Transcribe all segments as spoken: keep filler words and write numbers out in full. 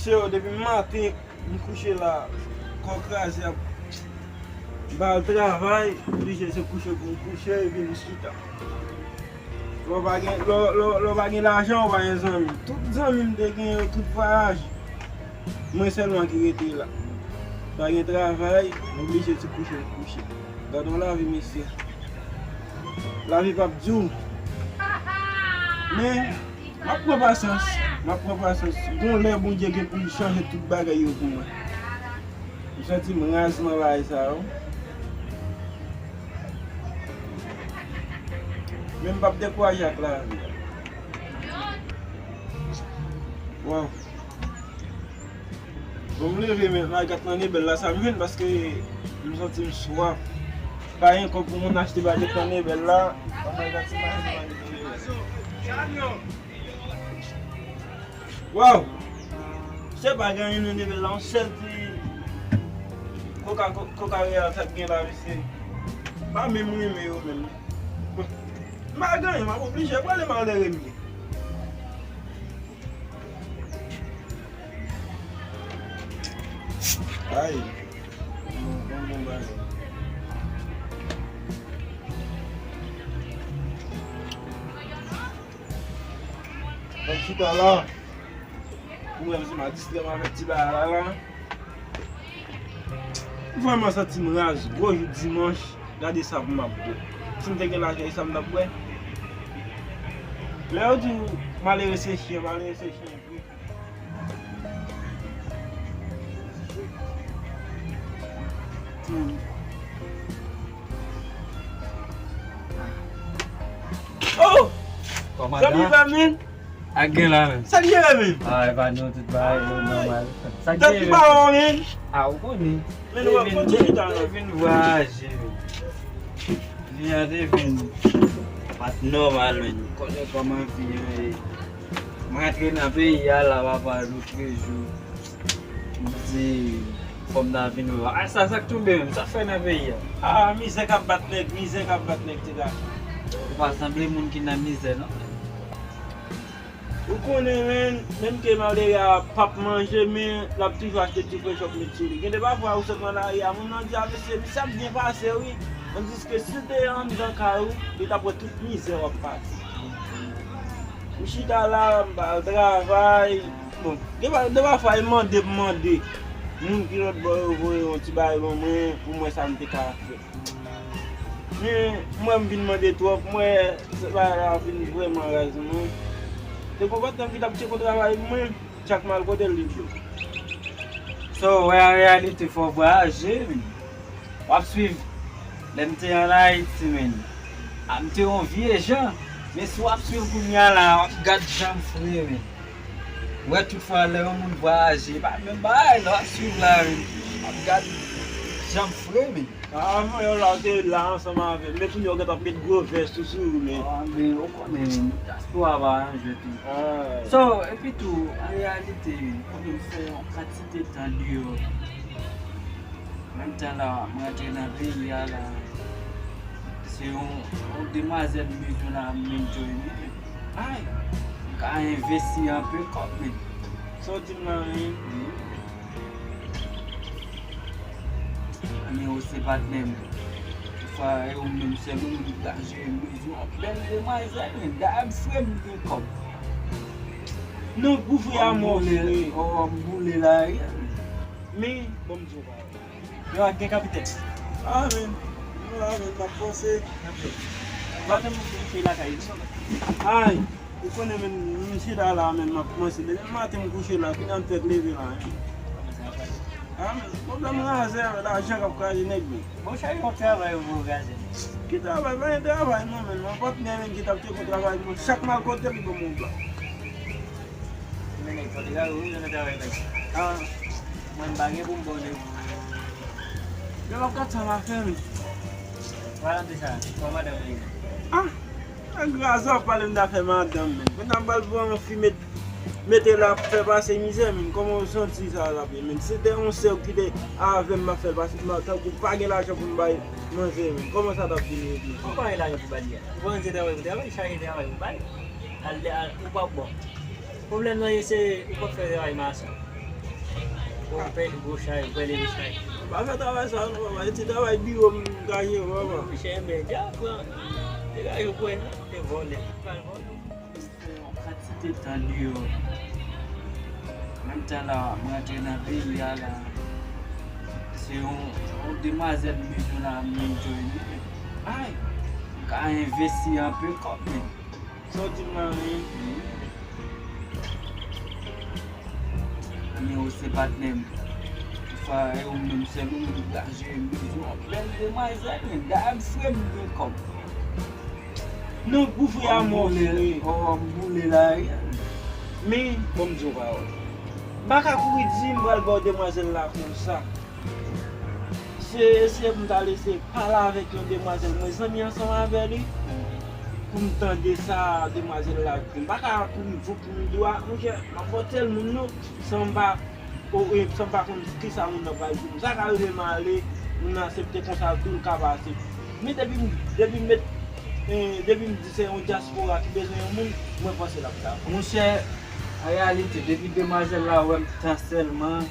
Mesye yo, depi maten, m kouche la, kò kraze ap ba l travay, oblije se kouche pou m kouche, epi m chita. Lè w pa gen, lè w, lè w, lè w pa gen lajan, ou pa gen zanmi. Tout zanmi m te gen yo, tout vwayaje. Mwen sèlman ki rete la. Pa gen travay, m oblije se kouche pou kouche. Gad yon lavi, mesye. Lavi p ap di w. Men, m ap pran pasyans. M ap pran pasyans. Gon lè Bondye gen pou l chanje tout bagay yo pou mwen. M santi m raz nan bagay sa yo. Men m p ap dekouraje ak lavi a. Waw. Bon, m leve men, m al gad nan Nebel la, sa m jwenn, paske m santi m swaf. Pa gen kòb pou moun achte bagèt nan Nebel la. Ann al gad si m pa jwenn bagèt nan Nebel. Waw! Se pa gen anyen nan Nebel la, yon sèl ti koka, ko-, koka reyal sa k gen la, mesye. Pa menm renmen yo menm. Bon, m pa gen anyen, m ap oblije prale malere m ye. Ay. Bon, bon, bon bagay. Mwen chita la. Ou wè m se ma distrè m avèk ti bagay la la. M vrèman santi m raz, gwo jou dimanch, gade sa pou m ap bwè. Si m te gen lajan, e sa m t ap bwè. Lè yo di w malere se chen, malere se chen vre. Hmm. Oh! Kòmandan. Zanmi pa m, men. Ak gen la menm. Sa k jere menm? Ah, e pa nou, tout bagay yo nòmal. Sa k jere menm? Tèt pa w, men. Ah, ou konnen. Men nou ap kontinye ta la. Te vin vwayaje menm. Vin a te vin. Pa t nòmal menm. Ou konnen kòman vi an ye. M rantre nan peyi a la, papa, lotrejou. M di, fò m ta vin wè. Ah, sa, sa k tonbe menm? Sa k fè nan peyi a? Ah, mizè k ap bat nèg, mizè k ap bat nèg, ti gason. Ou pa sanble moun ki nan mizè, non. Ou konnen, menm, menm ke malere a p ap manje, men l ap toujou achte ti frechòp met sou li. Gen de pafwa, ou sot nan lari a, moun nan di, "A, mesye, misye ap byen pase, wi." Tandiske si l te anndan kay ou, li t ap wè tout mizè w ap pase. M chita la, m pa al travay. Bon, gen pa, gen pafwa, e mande m mande. Moun ki lòt bò yo voye yon ti bagay ban mwen, pou m wè sa m te ka fè. Men, m wè m vin mande twòp, m wè se bagay la vin vrèman raz, non. Te gon patnè m ki t ap tcheke yon travay pou mwen, chak m al kote l, li di w. So, wè, an reyalite, fò w vwayaje, men. W ap swiv. Lè m te ann Ayiti, men, a, m te yon vye jan. Men si w ap swiv kounye a la, w ap gad jan m fre, men. Ou wè, tout fwa, lè yon moun vwayaje, e pa menm bagay, lè w ap swiv la, men, w ap gad jan m fre, men. A, avan yè la, w te la ansanm avè m, men kounye a, w gentan met gwo vès ou sou ou, men. Ah, men, ou konnen, men, dyaspora pa yon jwèt, men. Ah. So, epi tou, an reyalite, men, kote m fè yon kantite tan deyò. Menm tan la, mwen rantre nan peyi a la. Se yon, yon demwazèl m bezwen la, m enjoy li. Ay, m ka envesti anpe kòb, men. Sa w di m la, wi. Wi. Nimewo se patnè m. Fwa e ou menm sèl ou menm ki ka jere m bezwen yon bèl demwazèl, men. Dayè m fre m gen kòb. Non, pou fre a mò fre. Oh, m boule la, wi. Men, bon, m di w pa. Yo, ak gen kapitèn. Ah, men. Nou la, men, m ap panse. Maten, m kouche lakay li. Ay, ou konnen, men, m chita la, men, m ap panse. Depi maten, m kouche la, kounye a m fèk leve la, men. Ah, men, pwoblèm razè, lajan k ap kraze nèg, men. Bon, chèche yon travay pou w kraze nèg. Ki travay? Pa gen travay, non, men. Yon patnè, men, ki t ap tcheke yon travay pou mwen. Chak m al kote li, ban m yon blag. Men nèg, fò te gade ou nan travay, nèg. Ah. Mwen, m pa gen pou m ba w nèg. Yo, w ap gad sa m ap fè, men. Palan de sa, kòman madanm ou ye? Ah! Nèg razè ap pale m dafè madanm, men. Kounye a m pral pran yon fi met, mete la ap fè pase mizè, men. Kòman w santi sa l ap ye, men? Si te yon sè w ki te avè m, m ap fè l pase, m tankou pa gen lajan pou m bay manzè, men. Kòman sa t ap vin regle? Ou pa gen lajan pou ba li a. Ou pa gen travay pou travay, chache travay pou bay. Al, al, ou pa bon. Pwoblèm nan ye se ou p ap fè travay machann. Apèl gwo chay, pèl leve chay. Pa fè travay sa non papa, e ti travay biwo m gaye papa. Monchè, men djab pran. Degaje w pran, se vòlè. Pral vòlè. Yon kantite tan deyò. Menm tan la, mwen antre nan peyi a la. Se yon, yon demwazèl m bezwen la, m enjoy li. Ay, m ka envesti anpil kòb men. Sa w di m la menm? Nimewo se patnè m. Fwa e ou menm sèl ou menm ki ka jere m bezwen yon bèl demwazèl men. Dayè m fre m gen kòb. Non, pou fre a mò fre. Oh, m boule la wi. Men, bon, m di w pawòl. M pa ka kouri di m pral ba w demwazèl la konsa. Se eseye pou m ta al eseye pale avèk yon demwazèl mwen zanmi ansanm avè li, pou m tande sa demwazèl la di. M pa ka kouri vouk m dwa, monchè, m ap ba w tèl moun non, san m pa, o, e, san m pa konn kisa moun nan pral di m. Sa ka rive m ale, moun nan aksepte konsa tou, l ka pa aksepte. Men depi m, depi m met, e, depi m di se yon dyaspora ki bezwen yon moun, mwen panse l ap dakò. Monchè, an reyalite, depi demwazèl la wè m tan sèlman,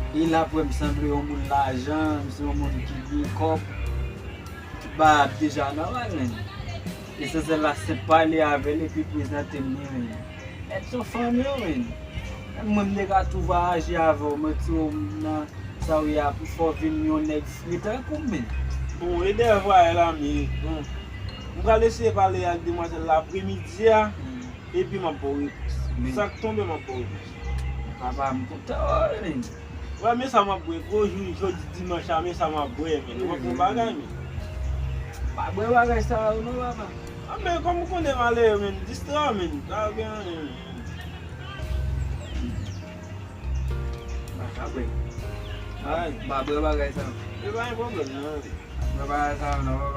e l ap wè m sanble yon moun lajan, m se yon moun ki gen kòb, tout bagay ap deja nòmal, men. Esansyèl la, se pale avè l epi prezante m li, men. Nèg se yon fanmi w, men. Menm mwen, m te ka tou vwayaje avè w, mwen di w nan sa w ye a, pou fè w vin yon nèg fre tankou m, men. Bon, e dèyè vwayè la, men, bon. M pral eseye pale ak demwazèl la apremidi a, epi m ap ba w repons. Sa k tonbe, m ap ba w repons. Papa, m kontan, wi, men. Wè, men sa m ap bwè. Gwo jou, jodi dimanch la, men sa m ap bwè, men. Ou konprann bagay, men. Pa bwè bagay sa yo non, papa. A, men kòm ou konnen malere, men, distra, men. Sa gen anyen, men. Pa ka bwè. Ay. Pa bwè bagay sa yo. E pa gen pwoblèm, non. Bwè bagay sa yo non, papa.